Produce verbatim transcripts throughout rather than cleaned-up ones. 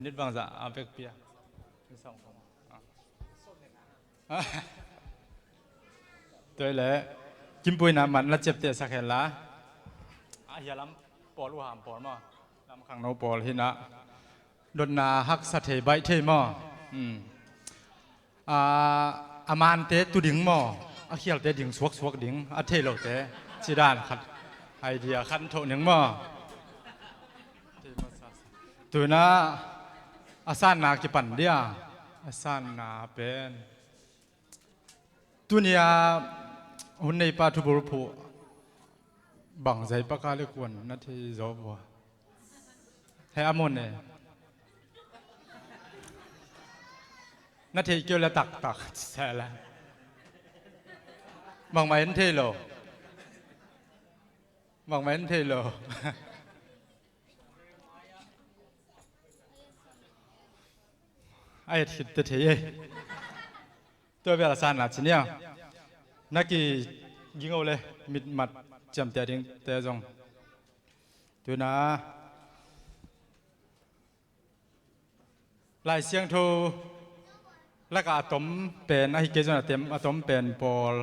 Minute bangzah a vekpi a. Tua hi leh, Kimpuina mat na ciaptehsak hen la. A hia lam pawl, uham pawl maw? Lam khangno pawl hi na. Dotna haksa thei, baih thei maw? Hmm. A, a mante tu ding maw? A khialte ding suaksuak ding, a thei lote. Ci dan khat. Idea khat thoh ning maw? Tuna a sanna kipan dia. A sanna pen. Tunia hun neipa thubul phuh bang zai paka le kuan na thei zaw vua. He a mun e. Na thei keu le taktak sela. Bangmah en thei lo. Bangmah en thei lo. A et khit te thei e. Tua bel a sanna ci nia. Na kiging o le, mit mat ciamteh dingte zong. Tuna Lai Siangtho lakah a tom pen, ahi kei zong a tem, a tom pen pawl.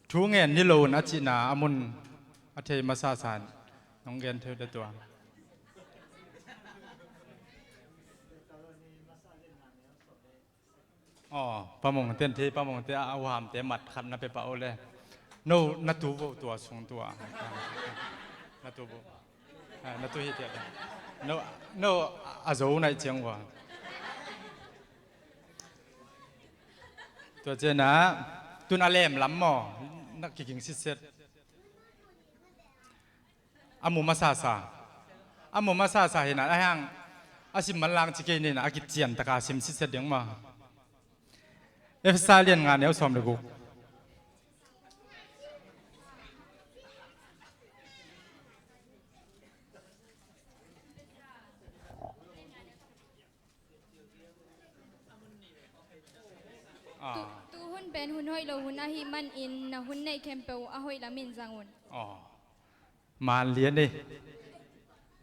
Thu ngen ni lo un a cihna a mun a thei masa san. Nong gen thei de tua. Aw, pamong ten thei, pamong te a uhamte mat khat na pe pah o le. No, na tu vo tua sung tua. Na tu vo. Ah, na tu hi tia. No, no, a zo nai ciang ua. Tua ciana, tun a lem lam maw, na kiking sitset. A mu masasa. A mu masasa hi na, a hang, a sim manlang ci kei ni na, a kician taka sim sitset ding maw. Efesa lian nga neu sawm le guk. Tu, tu hun pen hun hoih lo hun ahih manin na hun neih khempeuh a hoih lamin zang un. Aw. Man lian e.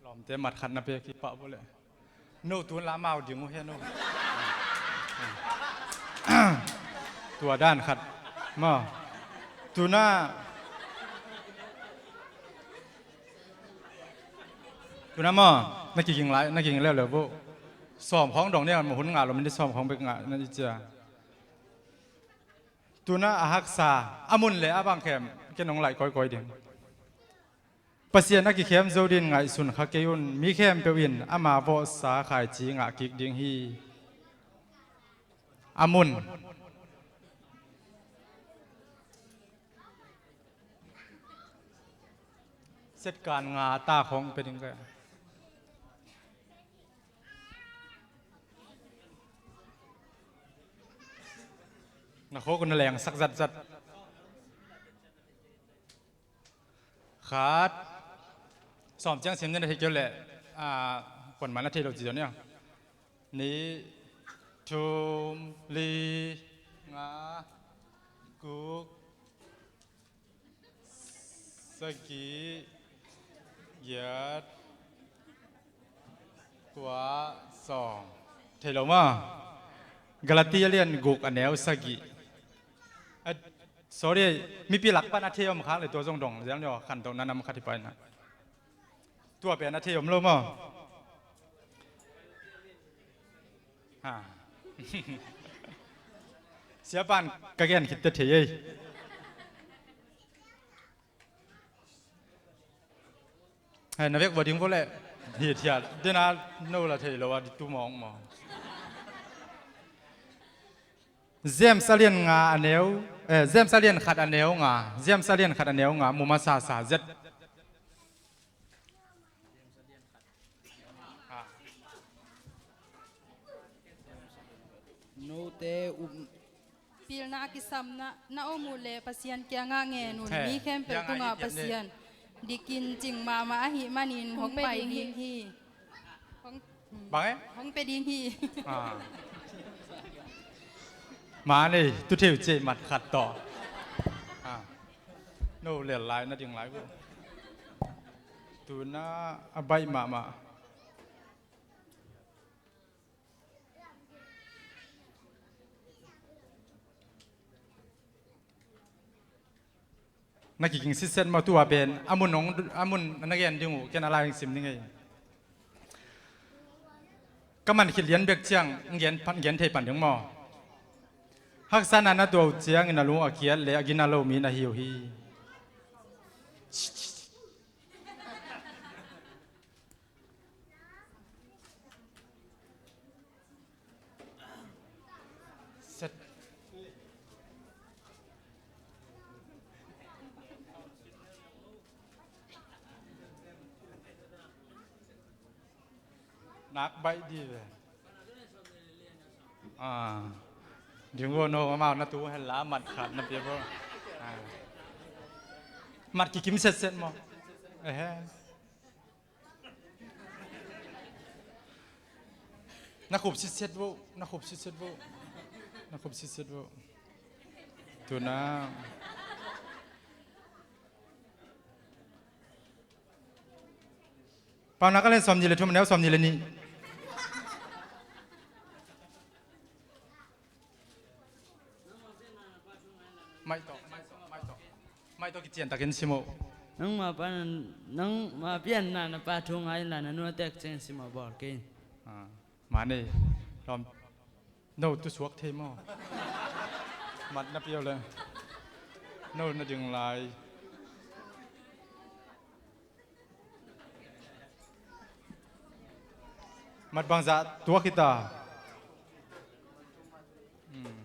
Lawmte mat khat na pek hi pah bawleh. No tun la mau ding uh he no. Tua dan khat. Maw. Tuna. Tuna maw. Na kiging lai, na kiging leuleu bo. Sawm khawng dong nia, hun ngah lo min di sawm khawng bek ngah na i cia. Tuna a haksa, a mun le a bang khem, ken hong laih kawikawi ding. Pasian a kikhem zo din ngaihsun kha kei un, mi khempeuh in ama vawhsa khaici ngah kik ding hi. A mun. Setkan nga ta khawng pe ding ka. Na khawk na leng sak zatzat. Khat. Sawm ciang sim ni na thei keu leh, ah, kuanmah na thei lo ci zaw ni a. Nih, thum, li, nga, guk, sagih, giat, kua, sawm. Thei lo maw? Galatia lian guk a neu sagih. A, sorry, mipi lak pan a thei om khak le tua zong dong zel ni aw, khantohna nam khat hi paina. Tua pen a thei om lo maw? Ha. Siapan ka gen khit te thei ei. Hai, na vek va ding vo le. Hi thiat. Dena no la thei lo a di tu mawng maw. James a lian nga a neu, eh, James a lian khat a neu nga. James a lian khat a neu nga. Mu masa sa zet. Note um. Pilna a kisam na, na om uh leh Pasian kiangah ngen un. He, mi khempeuh tungah Pasian dikin cing mahmah ahih manin hong pai ding hi. Hong, bang e? Hong pe ding hi. Ah. Mah nei, tu theu cei mat khat tawh. Ah. No lel lai na ding lai uh. Tuna a baih mahmah. Na kiging sitset maw, tua pen a mun hong, a mun na gen ding uh, ken a lai hong sim ding ei. Ka man khit lian bek ciang gen pan, gen thei pan ding maw. Haksatna na tuah uh ciangin a lung a kiat le a gina lo mi na hi uh hi. Set. Nak baih di ve. Ah. Ding vo no, amau na tu hen la, mat khat na pia vo. Ah. Mat kikim setset maw. Ehe. Na khup sitset vo, na khup sitset vo. Na khup sitset vo. Tuna. Paunak a lian sawmnih le thum, a neu sawmnih le nih. Maih tawh, maih tawh, maih tawh. Maih tawh kician takin sim uh. Nangma pa, nangma pianna na pa thu ngai inla, na nu a tek ciang sim uh bawl kei. Ah, mah ni. Lawm. No tu suak thei maw? Mat na piau le. No na ding lai. Mat bangzah tuak hi ta. Hmm.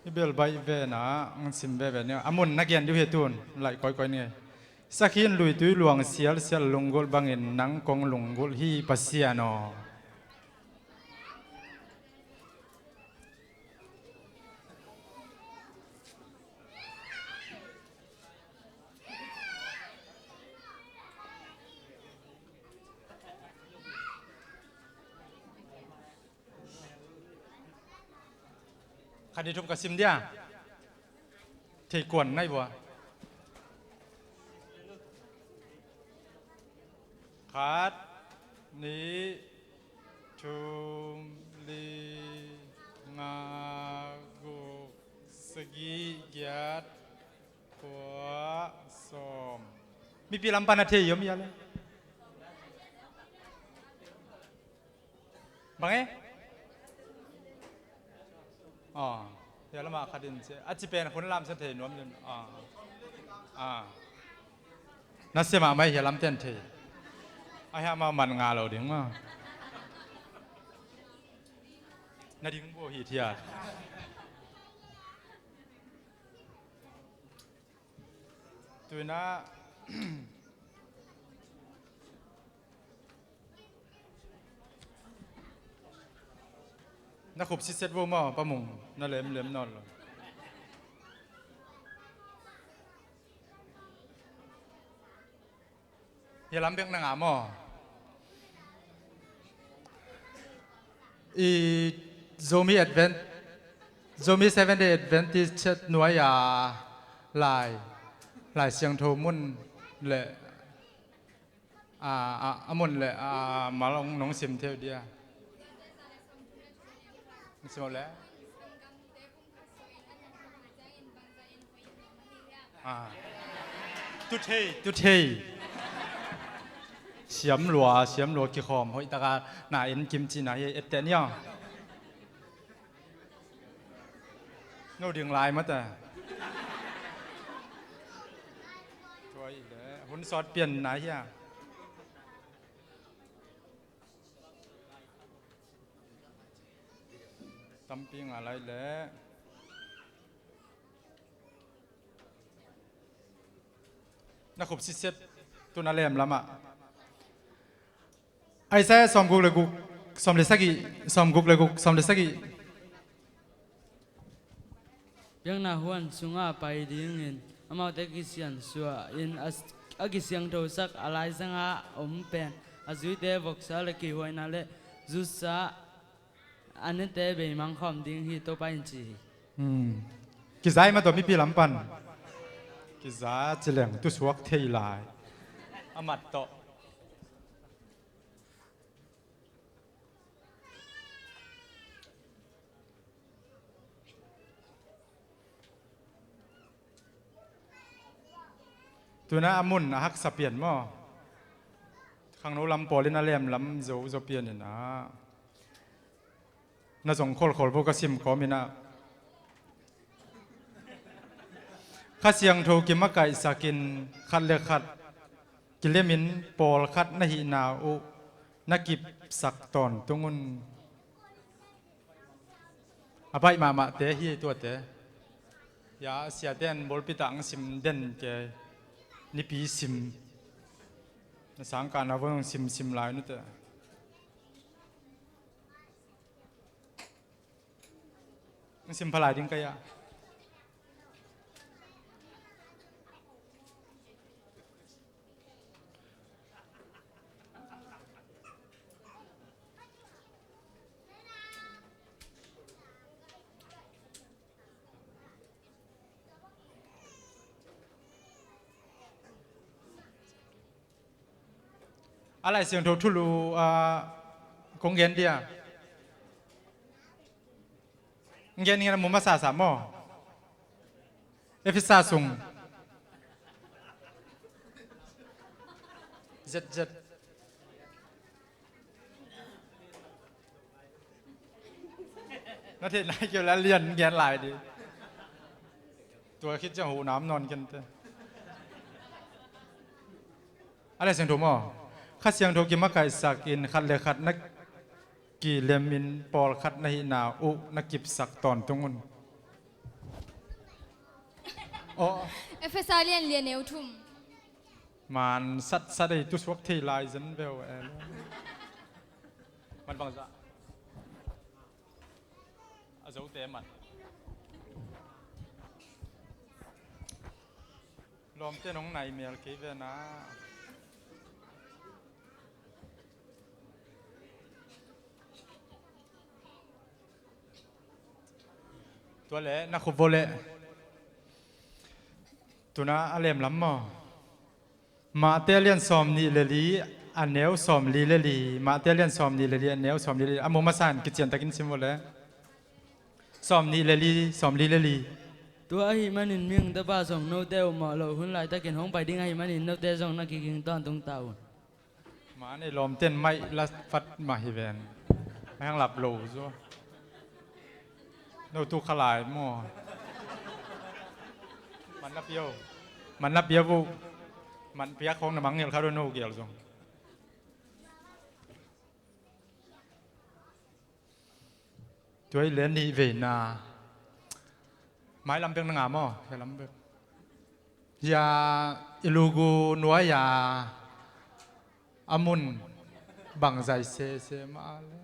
I bel baih ve na, ang sim veve ni. A mun na gen diu hi tun, laih koikoi ni. Sakhi in luitui luang sialsial lunggulh bangin nang kong lunggulh hi Pasian aw. Khat nih thum ka sim dia. Thei kuan nai bua. Khat, nih, thum, li, nga, guk, sagih, giat, kua, sawm. Mipi lam pan a thei i om hia le? Bang e? Aw, hia lamah khat in ci a, ci pen hun lam sa thei nuam in. Aw. Aw. Na sia mahmah hia lam ten thei. A hia mah man nga lo ding maw. Na ding bo hi thia. Tuina na khup sitset vo maw, Pa Mung, na lemlem nawn lo. Hia lam bek na ngah maw? I Zomi Advent, Zomi Seventh Day Adventist Church nuai a lai, Lai Siangtho mun le, a, a, a mun le, a, mal nong sim thei uh dia. Sim uh le. Ah. Tu thei, tu thei. Siam lua, siam lua kikhawm hoih taka na en kim cihna hi etteh ni aw. No ding lai mata. Tua i le, hun sawt pianna hi a. Tampi ngah lai le. Na khup sitset tun a lem lamah. Isaiah sawmguk le guk, sawm le sagih, sawmguk le guk, sawm le sagih. Biakna huan sungah pai dingin amaute kisiansuah in a, a kisiangthosak a laizangah om pen a zuite voksa le kihhuaina le zusa a nete beimang khawm ding hi, Topa in ci hi. Hmm. Kizai mah tawh mipi lam pan. Kiza cileng tu suak thei lai. A mat tawh. Tuna a mun a haksa pian maw? Khangno lam pawl in a lem lam zo zo pian in ah, na zong kholkhol bo ka sim kawm in ah. Kha Siangtho kimakaihsak in khat le khat kilemin pawlkhat na hihna uh na kipsak tawntung un. A baih mahmahte hi ei tuate. Ya, siate an bawlpi tah ang sim den ke, nipi sim. Na sangkahna vong sim sim lai nute. Ang sim pha lai ding ka ya. A Lai Siangtho thulu, ah, kong gen dia. Ngen ngen a mu masa sa maw? Efesa sung. Zet zet. Na theih nai kei la lian ngen lai di. Tua khit ciang huhnam nawn kente. A Lai Siangtho maw? Kha Siangtho kimakaihsak in khat le khat na kilemin pawlkhat na hihna uh na kipsak tawntung un. Aw. Efesa lian lian neu thum. Man sat sat ei tusuak thei lai zen veu el. Man bangzah. A zote man. Lawmte nong nai mel kei ve na. Tua le na khup vo le. Tuna a lem lam maw? Mate lian sawm nih le li, a neu sawm li le li. Mate lian sawm nih le li, a neu sawm li le li. A mu masa in kician takin sim vo le. Sawm nih le li, sawm li le li. Tua ahih manin mihing Tapa zong note uh mawh loh hun laitakin hong pai ding ahih manin note zong na kiging tawntung ta un. Man ei lawmten maih la fat mah hi ven. Hang lap lo zaw. No tu khalai maw? Man na pia uh. Man na pia uh. Man pia khong na mangngilh kha uh no gel zong. Tua i len nih veina. Mai lam bek na ngah maw? Hia lam bek. Hia i lugu nuai a a mun bangzai sese mah le.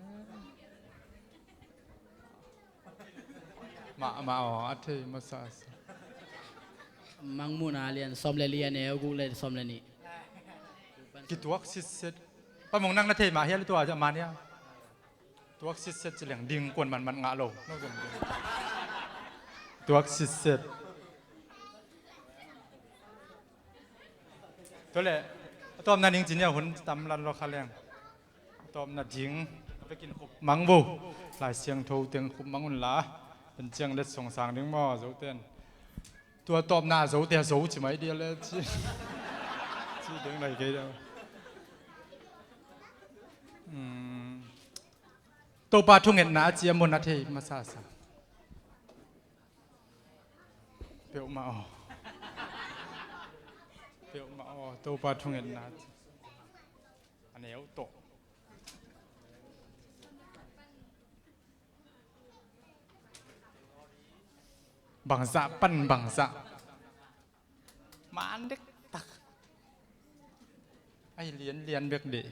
Mah, mah aw, a thei masa sa. Mangmuhna lian sawm le li a neu guk le sawm le nih. Kituak sitset. Pa Mung nang na thei mah hia le tua a man hia. Tuak sitset ci leng ding kuan manman ngah lo. Tuak sitset. Tua le a tawpna ding ci nia hun tam lan lo kha leng. A tawpna ding a vekin khup mang vo. Lai Siangtho teng khup mang un la. Pen ciang let song sang ding maw zoten. Tua tawpna zote a zo ci mai dia le ci. Ci deng lai kei dia. Topa thungetna a ci a mun a thei masa sa. Peuhmah aw. Peuhmah aw, Topa thungetna a ci. A neu tawh. Bangzah pan bangzah. Man dektak. Ai lianlian bek deh.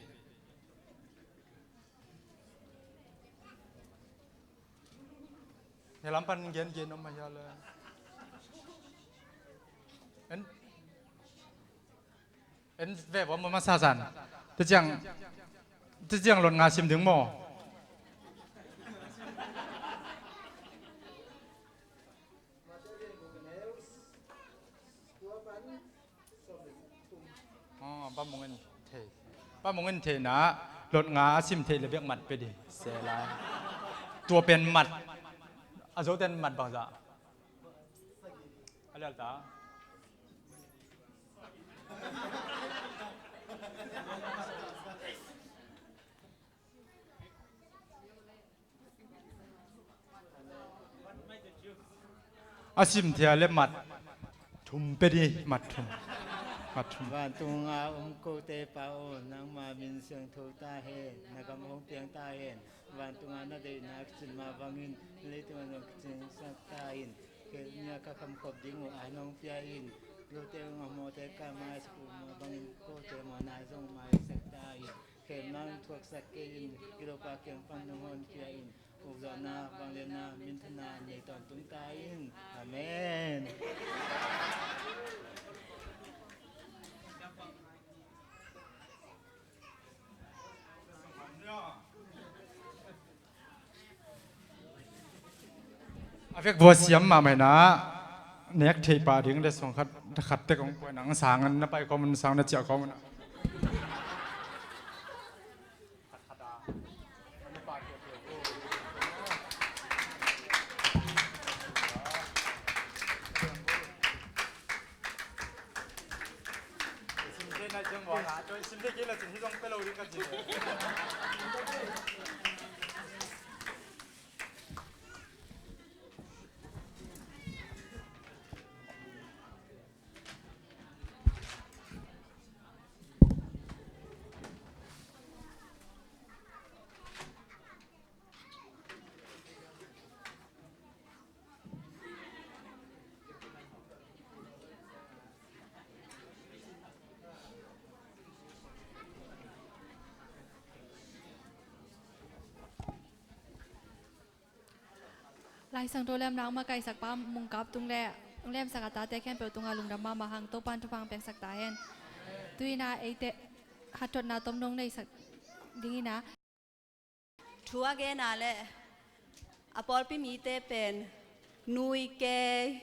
Hia lam pan gengen om a hia le. En En ve vo maw masa san. Teciang, teciang lot nga sim ding maw? Aw, Pa Mung in thei. Pa Mung in theihna lot nga a sim theih le bek mat pe di. Se lai. Tua pen mat. A zoten mat bangzah. A lial ta. A sim thei le mat thum pe ding, mat thum. Mat thum. Vantunga om kote Pa aw, nangma min siangtho ta hen, na gam hong piang ta hen. Vantunga na deihna kicin mah bangin, leitunga zong kicin sak ta in. Kei nia ka khamkhop ding uh a nong pia in, lote ngamawte ka maisak uh mah bangin, kote mawhna zong maisak ta in. Kei nang thuaksak kei in, kilopa kiang pan nong hon pia in. Ukzawhna, vanglianna, minthanna nei tawntung ta in. Amen. A vek vua siam mahmah inah, nek theih pah ding le song khat, khat tek hong pua inah, sang na pai khawm un, sang na ciah khawm un. Lai Siangtho lemna hong makaihsak pa Mungkap Tung le hong lemsak a tate khempeuh tungah lungdam mahmah hang, Topa'n thupha hong piaksak ta hen. Tu-in ah eite hathotna tomno hong neisak dingin ah, thu a gen a leh a pawlpi mite pen nui kei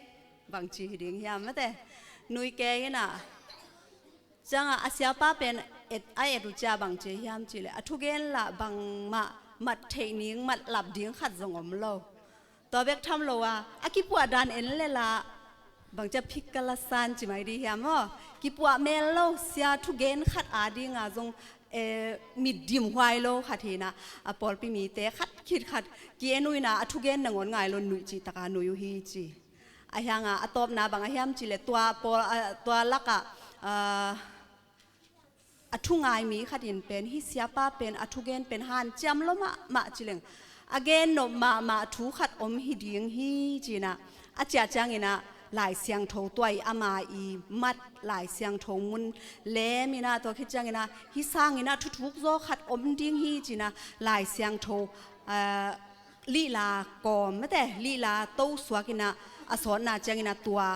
bangci hi ding hiam mate. Nui kei in ah, ciangah a siapa pen et, a et uh ciang bangci hiam cih leh a thugen lah bangmah mat theih ning, mat lap ding khat zong om lo. Tua bek tham lo a, a kipuah dan en le lah bangci a phik ka la san ci mai ding hiam maw? Kipuah mel lo, sia thugen khat a dingah zong, eh, mit dimhuai lo khat hi in ah, a pawlpi mite khat khit khat ki-en uh in ah, a thugen nangawn ngai lo, nuih cih takah nuih uh hi ci. Ahi hangah a tawpna bang a hiam cih leh tua pawl, ah, tua lakah, ah, a thu ngai mi khat in pen hih siapa pen a thugen pen hanciam lo mahmah ci leng, a gen nop mahmah thu khat om hi ding hi ci in ah, a ciah ciangin ah Lai Siangtho tua i ama i mat Lai Siangtho mun lem in ah, tua khit ciangin ah hih sangin ah thuthuk zaw khat om ding hi ci in ah Lai Siangtho, ah, lihla kawm mate, lihla to suak in ah a sawtna ciangin ah tua,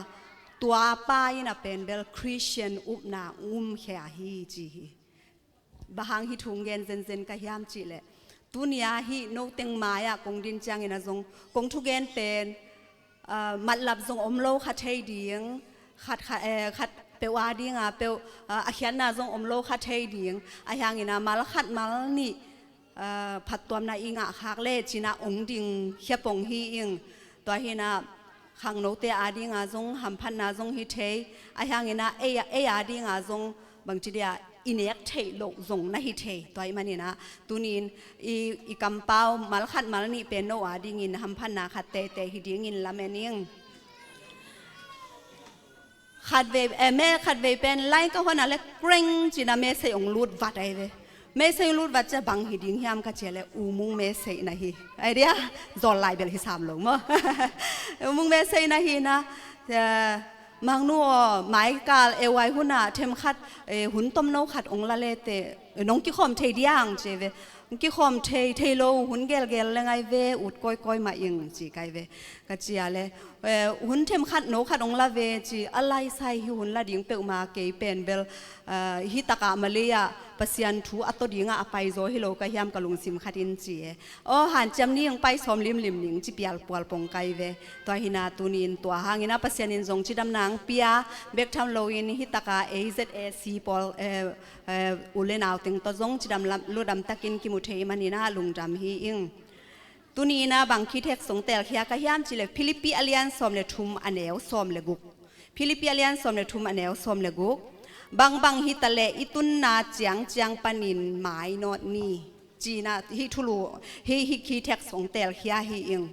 tua pa in ah pen bel Christian upna um khia hi ci hi. Bang hang hih thu hong gen zenzen ka hiam cih leh, tuni-a hih noteng mai-ah kong din ciangin ah zong kong thugen pen, ah, mat lap zong om lo kha thei ding, khat, khat, eh, khat peuh a dingah peuh, ah, a khiatna zong om lo kha thei ding, ahi hangin ah mal khat mal nih, ah, phattuamna i ngah khak leh ci in ah ong ding khia pong hi ing. Tua hi in ah khangnote a dingah zong hamphatna zong hi thei, ahi hangin ah ei, ei a dingah zong bangci dia i nek theih loh zong na hi thei. Tua ahih manin ah tuni-in i, i kampau mal khat mal nih pen no a dingin hamphatna khat teitei hi dingin lamen ing. Khatvei, eh, me khatvei pen lai ka hon a leh kreng ci in ah message ong lut vat ahi ve. Message lut vat ciang bang hi ding hiam ka ci a leh U Mung message na hi. Ai dia, zawl lai bel hi sam lo maw. U Mung message na hi in ah, eh, Mangnu aw, maikal ei hun ah themkhat, eh, hun tomno khat ong la le teh, eh, nong kikhawm thei diam ci ve. Kikhawm thei, thei lo, hun gelgel le ngai ve, ut kawikawi mah ing ci kai ve. Ka ci a leh, eh, hun themkhat no khat ong la ve ci, a lai sai hi hun la ding peuhmah kei pen bel, eh, hih takah Malay ah Pasian thu a to dingah a paizaw hi lo ka hiam ka lungsim khat in ci e. Aw hanciam ni ong pai sawm limlim ning ci pial pual pong kai ve. Tua hi in ah tuni-in tua hangin ah Pasian in zong cidamna ong pia, bek tham loin hih takah A Z A C pawl, eh, eh, u le nau teng tawh zong cidam lam, lungdam takin kimu thei manin ah lungdam hi ing. Tuni-in ah bang key text ong telkhia ka hiam cih leh Philippi a lian sawm le thum a neu sawm le guk. Philippi a lian sawm le thum a neu sawm le guk. Bangbang hi ta leh i tunna ciangciang panin mainawt ni. Ci in ah hih thulu, hih, hih key text ong telkhia hi ing.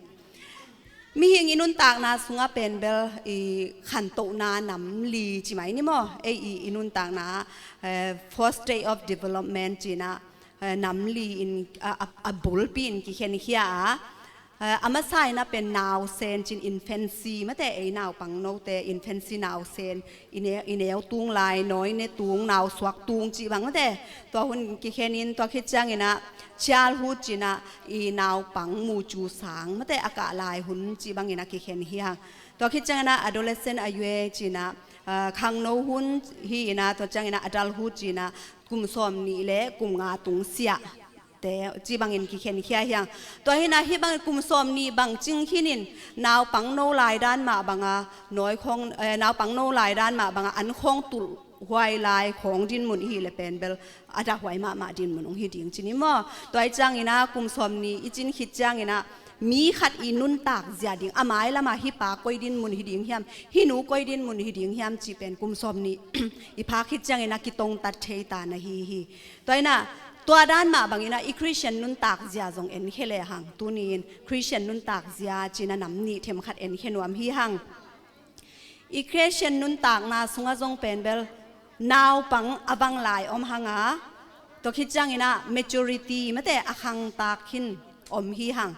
Mihing i nuntakna sungah pen bel i khantohna nam li ci mai ni maw? Ei i, i nuntakna, eh, four stage of development ci-in ah, eh, nam li in, a, a, a bulpi in kikhenkhia a, eh, a masa in ah pen nausen ci-in, infancy, mate, ei naupang note infancy, nausen, i ne-, i neu tung lai, nawi ne tung, nausuak tung cih bang, mate, tua hun kikhen in, tua khit ciangin ah childhood ci-in ah i naupang mucu sang, mate, a kah lai hun cih bangin ah kikhen hi hang. Tua khit ciangin ah adolescent a yue ci-in ah, ah, khangno hun hi-in ah, tua ciangin ah adulthood ci-in ah kum sawmnih le kum nga tung siah te cih bangin kikhenkhia hi hang. Tua hi-in ah hih bangin kum sawmnih bang cing khin in naupang no lai dan mah banga nawi khawng, eh, naupang no lai dan mah banga an khawng tulhhuai lai khawng dinmun i hih leh pen bel a dahhuai mahmah dinmun hong hi ding ci ni maw? Tua hi ciangin ah kum sawmnih i cin khit ciangin ah mi khat i nuntak zia ding, a mailam ah hih pa koi dinmun hi ding hiam, hih nu koi dinmun hi ding hiam cih pen kum sawmnih i phak khit ciangin ah kitongtat thei ta na hi hi. Tua hi-in ah tua dan mah bangin ah i Christian nuntak zia zong enkhia lehang, tuni-in Christian nuntak zia ci-in ah nam nih themkhat enkhia nuam hi hang. I Christian nuntakna sungah zong pen bel naupang a vang lai om hang a, tua khit ciangin ah maturity, mate, a khangtak khin om hi hang.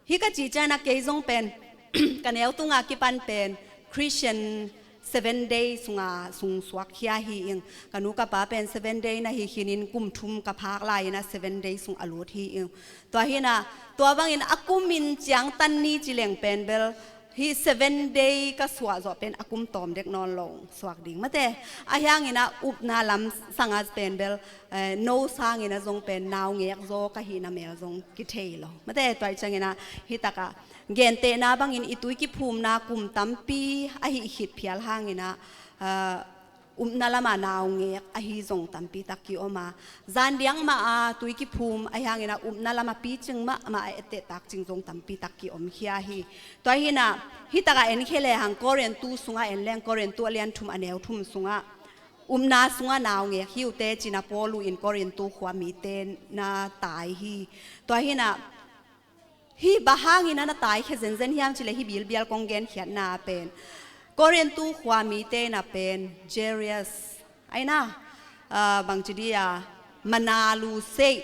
Hih ka cih ciangin ah kei zong pen ka neu tunga kipan pen Christian Seven Day sunga sungsuak khia hi ing. Ka nu ka pa pen Seven Day na hi khin in kum thum ka phak lai-in ah Seven Day sung a lut hi ing. Tua hi-in ah tua bangin a kum in ciangtan ni ci leng pen bel hih Seven Day ka suah zawh pen a kum tawm dek nawn lo suak ding, mate. Ahi hangin ah upna lam sangah pen bel, eh, no sangin ah zong pen naungek zaw ka hihna mel zong kithei lo, mate. Tua hi ciangin ah hih takah gentehna bangin i tui kiphumna kum tampi ahih khit phial hangin ah, ah, upna lamah naungek ahi zong tampi tak ki-om a, zan diak mah a tui kiphum ahi hangin ah upna lamah picing mahmah a etteh takcing zong tampi tak ki-om khia hi. Tua hi-in ah hih takah enkhia lehang Korintu sungah en leng, Korintu a lian thum a neu thum sungah, upna sungah naungek hi uh teh ci-in ah Paul in Korintu khua mite na tai hi. Tua hi-in ah hih bang hangin ah na taikhia zenzen hiam cih leh hih bilbial kong genkhiatna pen Korintu khua mite in ah pen Jairus, ahi-in ah, ah, bangci dih a, mana lu seih,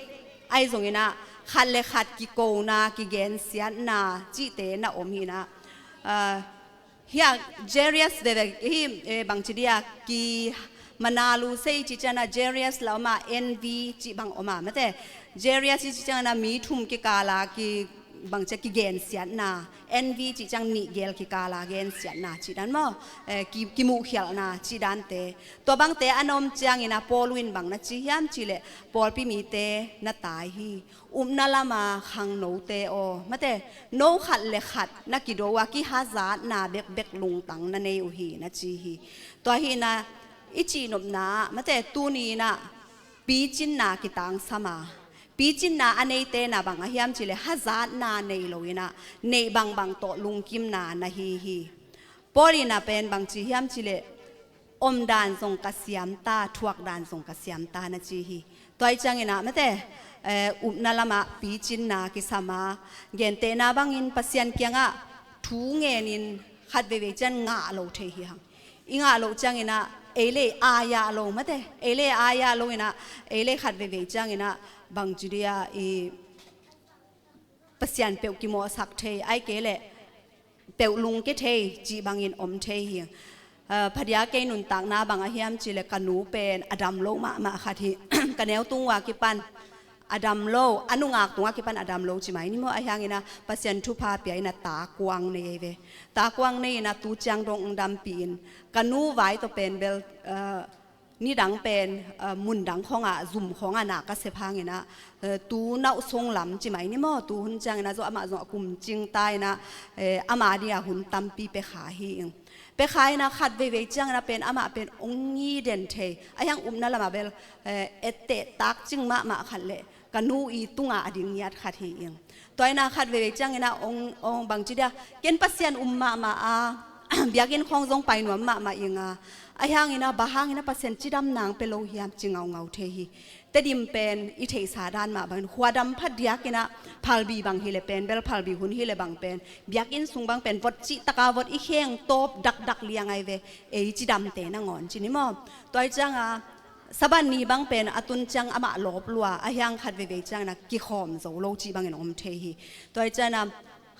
ahi zongin ah khat le khat kikona, kigensiatna cihte na om hi-in ah, ah, hih a Jairus veve hih, eh, bangci dih a, ki mana lu seih i cih ciangin ah Jairus la om a, envy cih bang om a, mate. Jairus i cih ciangin ah mi thum kikala ki, bangci a, kigensiatna, envy i cih ciang nih gel kikala gensiatna cih dan maw? Eh, ki, kimuhkhialhna cih dante. Tua bangte a na om ciangin ah Paul in bang na ci hiam cih leh, pawlpi mite na tai hi. Upna lama khangnote aw, mate, no khat le khat na kido a, kihazatna bekbek lungtang na nei uh hi, na ci hi. Tua hi-in ah i cihnopna ah, mate, tuni-in ah picinna kitangsam a, picinna a neite in ah bang a hiam cih leh hazatna nei lo-in ah neih bangbang tawh lungkimna na hi hi. Paul in ah pen bang ci hiam cih leh, omdan zong ka siam ta, thuakdan zong ka siam ta, na ci hi. Tua hi ciangin ah, mate, eh, upna lamah picinna kisam a, gentehna bangin Pasian kiangah thu ngenin khat veivei ciang ngah lo thei hi hang. I ngah loh ciangin ah ei le ei a ya lo, mate, ei le ei a ya lo-in ah, ei le ei khat veivei ciangin ah bangci dih a, i Pasian peuh kimawhsak thei, ahih kei leh peuh lungke thei cih bangin om thei hi. Ah, phadia kei nuntakna bang a hiam cih leh ka nu pen a dam lo mahmah khat hi. Ka neu tung ua kipan a dam lo, a nungak tungah kipan a dam lo ci mai ni maw? Ahi hangin ah Pasian thupha pia-in ah ta kuang nei ei ve. Ta kuang nei-in ah tu ciang dong hong dampih in, ka nu vai tawh pen bel, ah, nidang pen, ah, mundang khawngah, zum khawngah na ka sep hangin ah, eh, tu nauh sung lam ci mai ni maw? Tu hun ciangin ah zong amah zong a kum cing ta-in ah, eh, ama ding a hun tampi pia kha hi ing. Pia kha-in ah khat veivei ciangin ah pen amah pen hong ngi den thei. Ahi hang upna lamah bel, eh, etteh takcing mahmah khat leh ka nu i tungah a ding ngiat khat hi ing. Tua-in ah khat veivei ciangin ah hong, hong bangci dih a, ken Pasian um mahmah a, biakinn khawng zong pai nuam mahmah ing a, ahi hangin ah bang hangin ah Pasian cidam nang pe lo hiam ci ngaungau thei hi. Tedim pen i theihsa dan mah bangin khuadam phadiakin ah phalbi bang hileh pen bel phalbi hun hileh bang pen biakinn sung bang pen vot cih taka vot i kheng tawp dakdak liang ai ve, ei cidamte nangawn ci ni maw? Tua i cianga Sabbath ni bang pen a tun ciang amah lawp lua, ahi hang khat veivei ciangin ah kikhawm zo lo cih bangin om thei hi. Tua i ciangin ah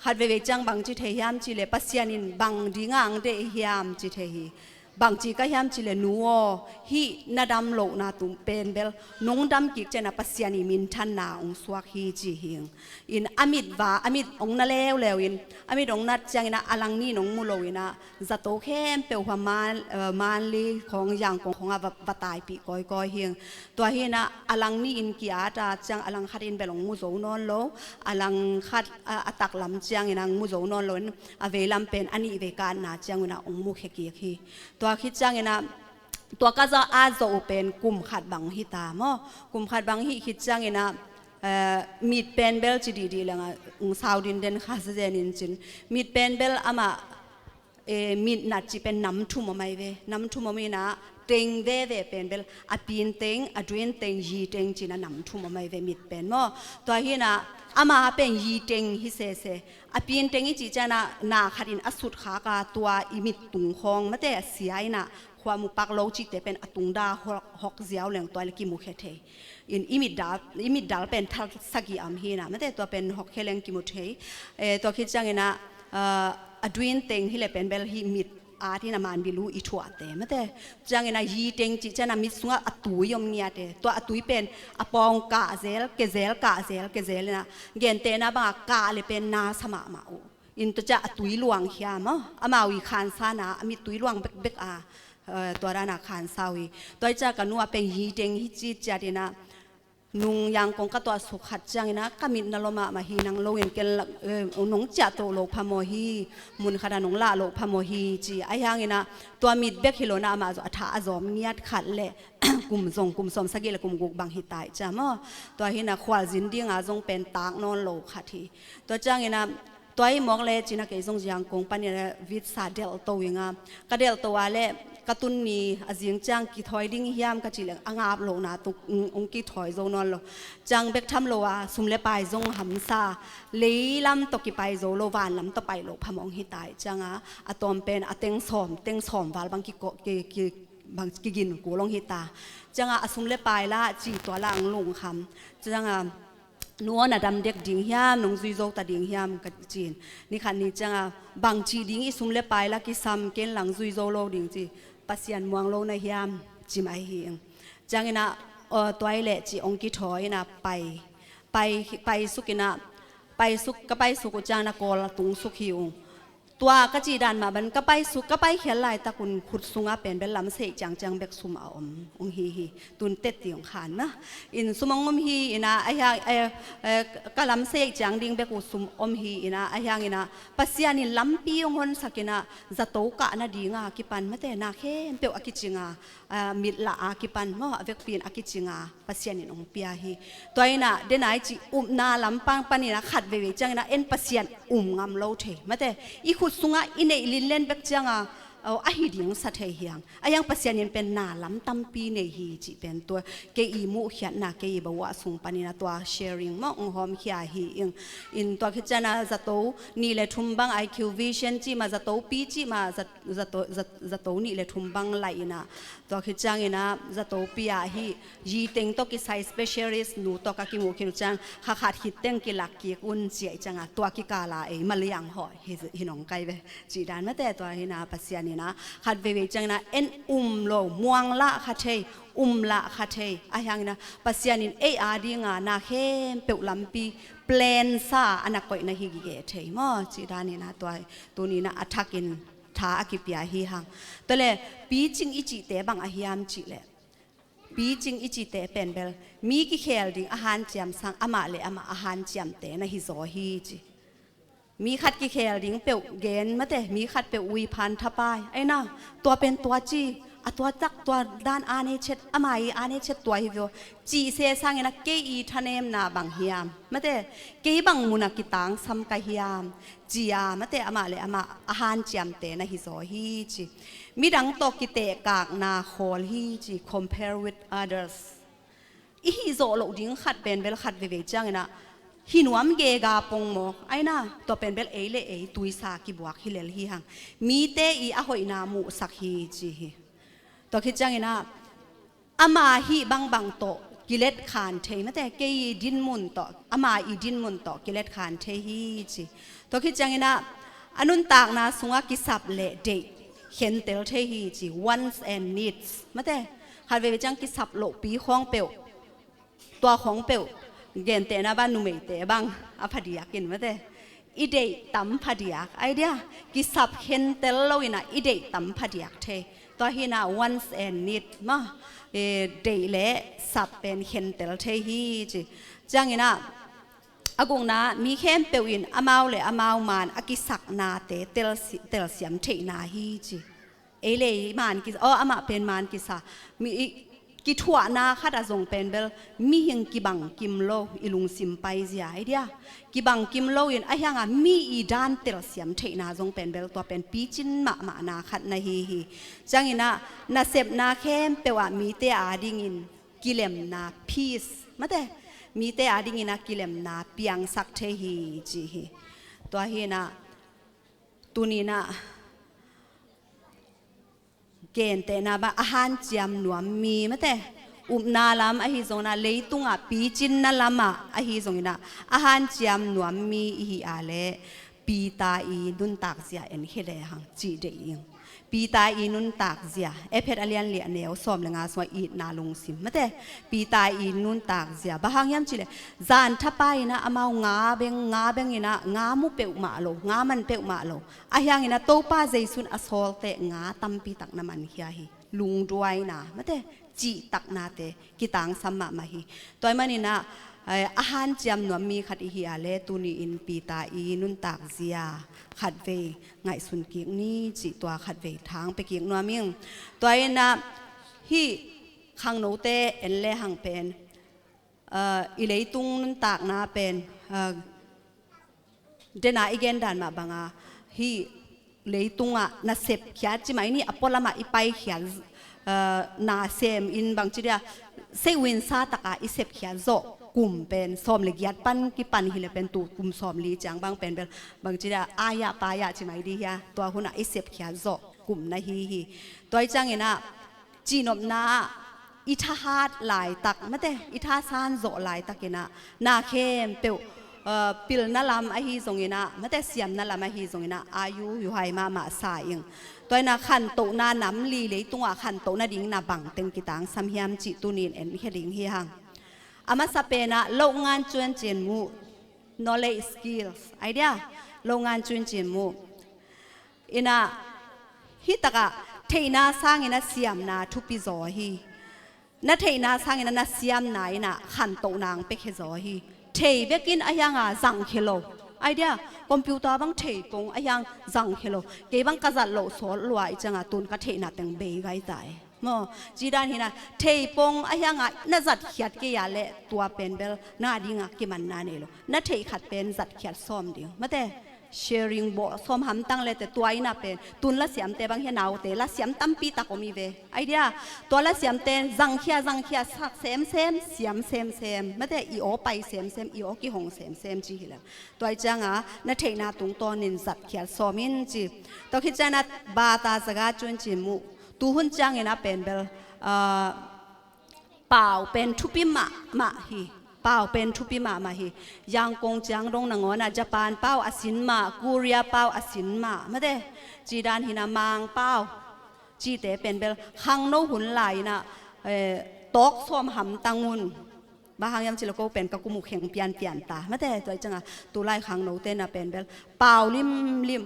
khat veivei ciang bang ci thei hiam cihleh Pasian in bang dinga ang deih hiam ci thei hi. Bang ci ka hiam cihleh nu aw, hih na dam lohna tung pen bel nong dam kik ciangin ah Pasian i minthanna ong suak hi ci hi. In a mit va, a mit ong na leuleu in, a mit ong nat ciangin ah a lang nih nong mu lo in ah zato khempeuh hua man, eh, Manli khawng Yangon khawng ah va, va taipih kawikawi hi. Tua hi in ah a lang nih in ki-at a ciang a lang khat in bel ong mu zo nawn lo, a lang khat a, a taklam ciangin ah ong mu zo nawn lo in a veilam pen a nih vei ka-atna ciangin ah ong mukhia kik hi. Tua khit ciangin ah tua ka za a zo uh pen kum khat bang hi ta maw? Kum khat bang hi khit ciangin ah, eh, mit pen bel ci dihdih leng ah ong sau dinden kha zezen in cin. Mit pen bel amah, eh, mit nat cih pen nam thum om ai ve. Nam thum om in ah teng veve pen bel a pin teng, a duin teng, yi teng ci in ah nam thum om ai ve mit pen maw? Tua hi in ah ama pen yi teng hi sese. A pin teng i cih ciangin ah na khat in a sut khak a, tua i mit tung khawng mate a sia in ah khua mu pak lo cihte pen a tung da hok, hok ziau leng tua le kimukhia thei. In i mit dal, i mit dal pen thal sagih a om hi in ah mate tua pen hokkhia leng kimu thei. Eh, tua khit ciangin ah, ah, a duin teng hileh pen bel hih mit at in ah manbilu i thuahte mate. Ciangin ah yi teng cih ciangin ah mit sungah a tui om ngiate. Tua a tui pen a pawng kah zel, ke zel, kah zel, ke zel in ah gentehna bangah kah le pen na sa mahmah uh. In tua ciah a tui luang hiam aw, amau i khansa na a mit tui luang bekbek a, eh, tua dan a khansa uh hi. Tua i ciah ka nu a pen yi teng hi ci ciat in ah nung Yangon ka tuah suk khat ciangin ah ka mit na lua mahmah hi, nang lo in ken la, eh, nong ciah to lo phamawh hi, mun khat ah nong lah lo phamawh hi ci. Ahi hangin ah tua mit bek hi lo in ah amah zong a tha a zawm ngiat khat le kum zong kum sawm sagih le kum guk bang hi ta i ciah maw? Tua hi in ah khualzin dinga zong pen tak nawn lo khat hi. Tua ciangin ah tua i mawk le ci in ah kei zong Yangon panin ah visa delhto ing a, ka delhto a le ka tun ni a zing ciang kithawi ding hiam ka cih leng a ngap lohna tung, ong, ong kithawi zo nawn lo. Ciang bek tham lo a sum le pai zong hamsa, leilam tawh kipai zo lo, vanlam tawh pai lo phamawh hi ta i cianga a tawm pen a teng sawm, teng sawm val bang ki, ki, ki, bang kigin kul ong hi ta. Cianga a sum le pai la ci tua la ang lungkham. Cianga nu aw na dam dek ding hiam, nong zui zo ta ding hiam ka ci in. Ni khat ni cianga bang ci ding i sum le pai la kisam ken lang zui zo lo ding ci. Pasian muang lo na hiam ci mai hi ing. Ciangin ah, aw, tua i leh ci ong kithawi in ah pai. Pai, pai suk in ah, pai suk, ka pai suk uh ciangin ah kawl a tung suk hi ung. Tua ka cih dan mah ban ka pai suk, ka pai khial laitak un khut sungah pen bel lamsei ciangciang bek sum a om ung hi hi. Tun tet ti ung khan na. In sum ong om hi in ah, ahi hang, eh, eh, ka lamsei ciang ding bek uh sum om hi in ah, ahi hangin ah Pasian in lampi ong honsak in ah zato kah nadinga kipan mate na khempeuh a kicing a, ah, mit lah a kipan maw, a vekpi in a kicing a Pasian in ong pia hi. Tua in ah denai ci upna lampang panin ah khat veivei ciangin ah en Pasian um ngam lo thei mate. I khut sungah i neih linlen bek cianga, aw, a hi ding sa thei hi hang. Ahi hang Pasian in pen na lam tampi nei hi cih pen tua kei i muhkhiatna, kei i bawah sung panin ah tua sharing maw ong hawmkhia hi ing. In tua khit ciangin ah zato nih le thum bang I Q Vision cih mah, zato pi cih mah, zat, zato, zat, zato nih le thum bang laih in ah tua khit ciangin ah zato pi ah hih yi teng tawh kisai specialist nu tawh ka kimuh khin uh ciang kha khat khit teng kilak kik un ci a i cianga tua kikal a ei maliang hawh hi, hi nong kai ve. Cih dan mate tua hi in ah Pasian in ah khat veivei ciangin ah en um lo, muang lah kha thei, um lah kha thei. Ahi hangin ah Pasian in ei a dinga na khempeuh lampi plan sa a na koih na hi gige thei maw? Cih dan in ah tua tuni in ah a thakin tha a kipia hi hang. Tua le picing i cihte bang a hiam cih leh picing i cihte pen bel mi kikhel ding a hanciam sang amah le amah a hanciamte na hi zaw hi ci. Mi khat kikhel ding peuh gen mate, mi khat peuh ui phan thapai. Aina, tua pen tua ci, A tua tak tua dan a nei chet, ama i a nei chet tua hi vio. Cih se sangin a kei i thanemna bang hiam, mate, kei bang muna kitangsam ka hiam, ci a, mate, amah le amah a hanciamte na hi zaw hi ci. Midang tawh kitehkakna khawl hi ci, compare with others. I hih zawh loh ding khat pen bel khat veivei ciangin a hih nuam gega pongmawk aina, tua pen bel ei le ei tuisa kibuak hi lel hi hang. Mite i a hoihna muhsak hi ci hi. Tua khit ciangin a ama hih bangbang tawh kilet khan thei, mate, kei i dinmun tawh, ama i dinmun tawh kilet khan thei hi ci. Tua khit ciangin a a nuntakna sungah kisap le deih khentel thei hi ci, wants and needs, mate. Khat veivei ciang kisap lohpi khawng peuh, tua khawng peuh, gentehna bang numeite bang a phadiak in, mate, i deih tam phadiak, idea, kisap khentel lo in a i deih tam phadiak thei. Tua hi in a wants and need ma, eh, deih le sap pen khentel thei hi ci. Ciangin a a gukna, mi khempeuh in amau le amau maan a kisaknate telsi-, telsiam theihna hi ci. Ei le ei maan kisa, aw, amah pen maan kisa. Mi i, kithuahna khat a zong pen bel mihing kibang kim lo, i lungsim paizia, idea, kibang kim lo in a hiang a mi i dan telsiam theihna zong pen bel tua pen picin mahmahna khat na hi hi. Ciangin a nasepna khempeuh ah mite a dingin kilemna, peace, mate, mite a dingin a kilemna piangsak thei hi ci hi. Tua hi in a tuni in a gentehna bang a hanciam nuam mi, mate, upna lam ahi zongin a leitungah picinna lamah ahi zongin a a hanciam nuam mi i hi a le Peter i nuntak zia en hi le hang cih deih ing. Peter i nuntak zia, Efet a lian li a neu sawm le nga sungah itna lungsim, mate, Peter i nuntak zia bang hang hiam cih le, zan thapa in a amau nga beng, nga beng in a nga mu peuhmah lo, nga man peuhmah lo. A hiangin a Topa Jesu'n a sawlte nga tampi tak na mankhia hi. Lungduaina, mate, cihtaknate kitangsam mahmah hi. Tua ahih manin a, eh, a hanciam nuam mi khat i hi a le tuni in Peter i nuntak zia khatvei ngaihsun kik ni cih tua khatvei thang pia kik nuam ing. Tua in a hih khangnote en le hang pen, ah, i leitung nuntakna pen, ah, dena i gendan mah banga hih leitungah nasep khiat ci mai ni, a pualamah i paikhiat, ah, nasem in bangci dia, seiwinsa taka i sepkhiat zawh kum pen sawm le giat pan kipan hi le pen tu kum sawm li ciang bang pen bel bangci dia, aya paya ci mai di hia, tua hunah i sepkhiat zawh kum na hi hi. Tua i ciangin a cihnopna ah i thahat laitak, mate, i thasan zawh laitakin a na khempeuh, uh, pilna lam ahi zongin a, mate, siamna lam ahi zongin a, a yu yu hai mahmah sa ing. Tua in a khantohna nam li leitungah khantohna ding na bangteng kitangsam hiam cih tuni in en khia ding hi hang. A masa pen a โรงงานจวนเจียนหมู่, knowledge, skills, idea, โรงงานจวนเจียนหมู่. In a hih takah theihna sangin a siamna thupi zaw hi. Na theihna sangin a na siamna in a khantohna ang pia khia zaw hi. Thei bekin a hiang a zang khia lo. Idea, computer bang thei pong a hiang zang khia lo. Kei bang ka zat loh sawt lua i ciang a tun ka theihna teng bei gai ta e. Maw, ci dan hi in a thei pong a hiang a na zatkhiat kei a le tua pen bel na ding a kimanna nei lo. Na theih khat pen zatkhiat sawm ding, mate, sharing bawh sawm hamtang le te. Tua in a pen tun lasiamte bang hi a, naute lasiam tampi tak om hi ve. Idea, tua lasiamte zangkhia, zangkhia, sak semsem, siam semsem, mate, i aw pai semsem, i aw kihong semsem ci hi lel. Tua i ciang a na theihna tungtawnin zatkhiat sawm in ci. Tua khit ciang a บาตาสถานการณ์จวนเจียนหมู่, tuhun ciangin a pen bel, ah, pau pen thupi mahmah hi. Pau pen thupi mahmah hi. Yangon ciang dong nangawn a Japan pau a sin mah, Korea pau a sin mah, mate, ci dan hi in a Mang pau cihte pen bel khangno hun lai in a, eh, tawk sawm hamtang un. Bang hang hiam cih le ko pen ka kum uh kheng pianpian ta, mate, tua i ciang a tulai khangnote in a pen bel pau limlim.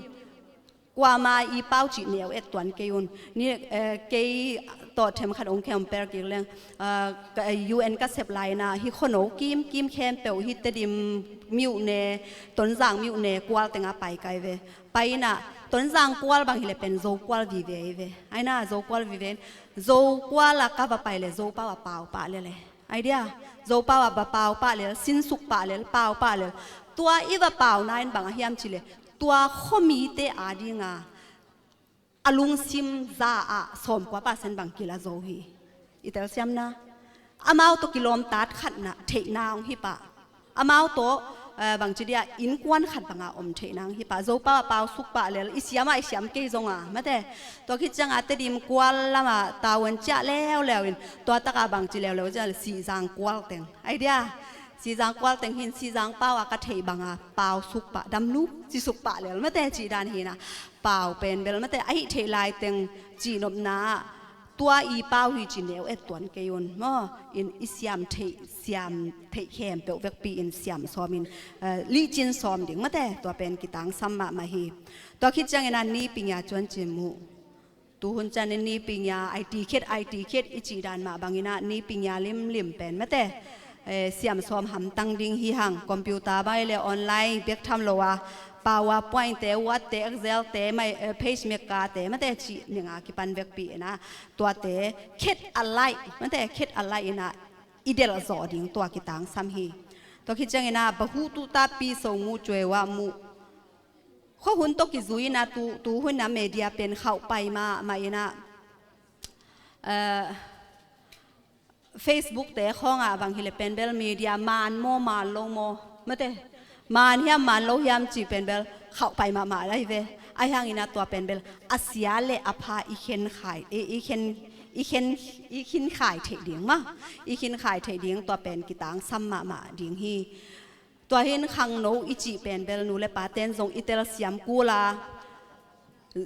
Kuama i pau cih neu et tuan kei un. Ni, eh, kei tawh them khat ong khem per kik leng, ah, ka, eh, U N ka sep lai in a, hih khuano kimkim khempeuh, hih Tedim myone, Tonzang myone, kual teng a pai kai ve. Pai in a, Tonzang kual bang hileh pen Zo kual vive hi ve. Aina Zo kual vive in Zo kual ah ka va pai leh Zo pau ah pau pah lel e. Ai dia, Zo pau ah va pau pah lel, sinsuk pah lel, pau pah lel. Tua i va pauna in bang a hiam cih leh tua khuamite adinga a lungsim za ah sawmkua percent bang kila zo hi. I telsiamna, amau tawh kilawmtat khatna theihna hong hi pah. Amau tawh, eh, bangci dia innkuan khat banga om theihna hong hi pah. Zo pau ah pau suk pah lel, i siam ah i siam kei zonga, mate. Tua khit cianga Tedim kual lama tavuan ciah leuleu in, tua takah bangci leuleu ciah leh Sihzang kual teng. Ai dia, Sihzang kual teng hin Sihzang pau ah ka theih banga pau suk pah, damnu ci suk pah lel, mate, cih dan hi na. Pau pen bel, mate, a hih theih lai teng cihnopna ah tua i pau hi ci neu et tuan kei un maw. In i siam theih, siam theih khempeuh vekpi in siam sawm in, eh, lihcin sawm ding, mate, tua pen kitangsam mahmah hi. Tua khit ciangin a Ni Ping Ya cuan cin mu. Tuhun ciangin Ni Ping Ya, ai ti khet, ai ti khet i cih dan mah bangin a Ni Ping Ya limlim pen, mate, eh, siam sawm hamtang ding hi hang. Computer mai le online bek tham lo a, PowerPoint te, Word te, Excel te, mai, eh, PageMaker te, mate, cih ninga kipan vekpi in a, tuate khet a laih, mate, khet a laih in a i delh zawh ding tua kitangsam hi. Tua khit ciangin a Bahutu ta pi so mu cuai wa mu. Khua hun tawh kizui in a tu, tuhun a media pen khauh pai mahmah in a, eh, Facebook te khawngah bang hileh pen bel media man maw, man lo maw, mate, man hiam man lo hiam cih pen bel khauh pai mahmah lai ve. Ahi hangin a tua pen bel a sia le a pha i khen khai, i, i khen, i khen, i khin khai theih ding maw, i khin khai theih ding tua pen kitangsam mahmah ding hi. Tua hin khangno i cih pen bel nu le paten zong i telsiam kul a,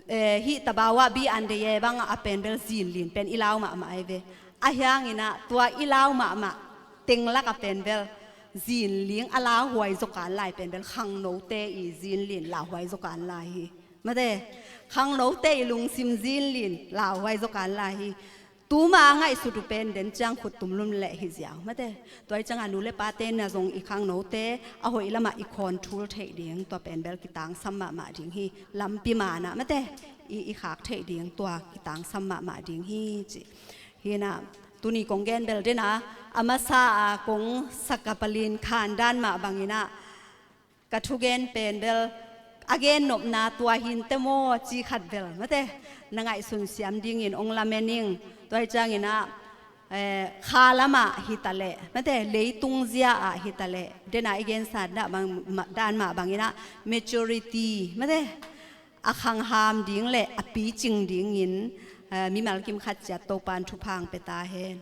eh, hih tabau ah bi an dei e bang a pen bel zinlin pen i lau mahmah ai ve. Ahi hangin a tua i lau mahmah teng lak a pen bel zinling a lauhuai zaw kan lai pen bel khangnote i zinlin lauhuai zaw kan lai hi. Mate, khangnote i lungsim zinlin lauhuai zaw kan lai hi. Tuma a ngaihsut uh pen den ciang khut tum lum leh hi ziau, mate. Tua i cianga nu le pate na zong i khangnote a hoih lamah i control theih ding tua pen bel kitangsam mahmah ding hi. Lampi man ah, mate, i, i khak theih ding tua kitangsam mahmah ding hi ci. Hi na, tuni kong gen bel den a, a masa a kong sak a palin khan dan mah bangin a, ka thugen pen bel a gen nopna tua hinte maw ci khat bel, mate, na ngaihsun siam dingin ong lamen ing. Tua i ciangin a, eh, kha lamah hi ta leh, mate, leitung zia ah hi ta leh, den a i gen sat dan mah bangin a maturity, mate, a khangham ding le a picing dingin, eh, mimal kim khat ciat Topan thupha ong pia ta hen.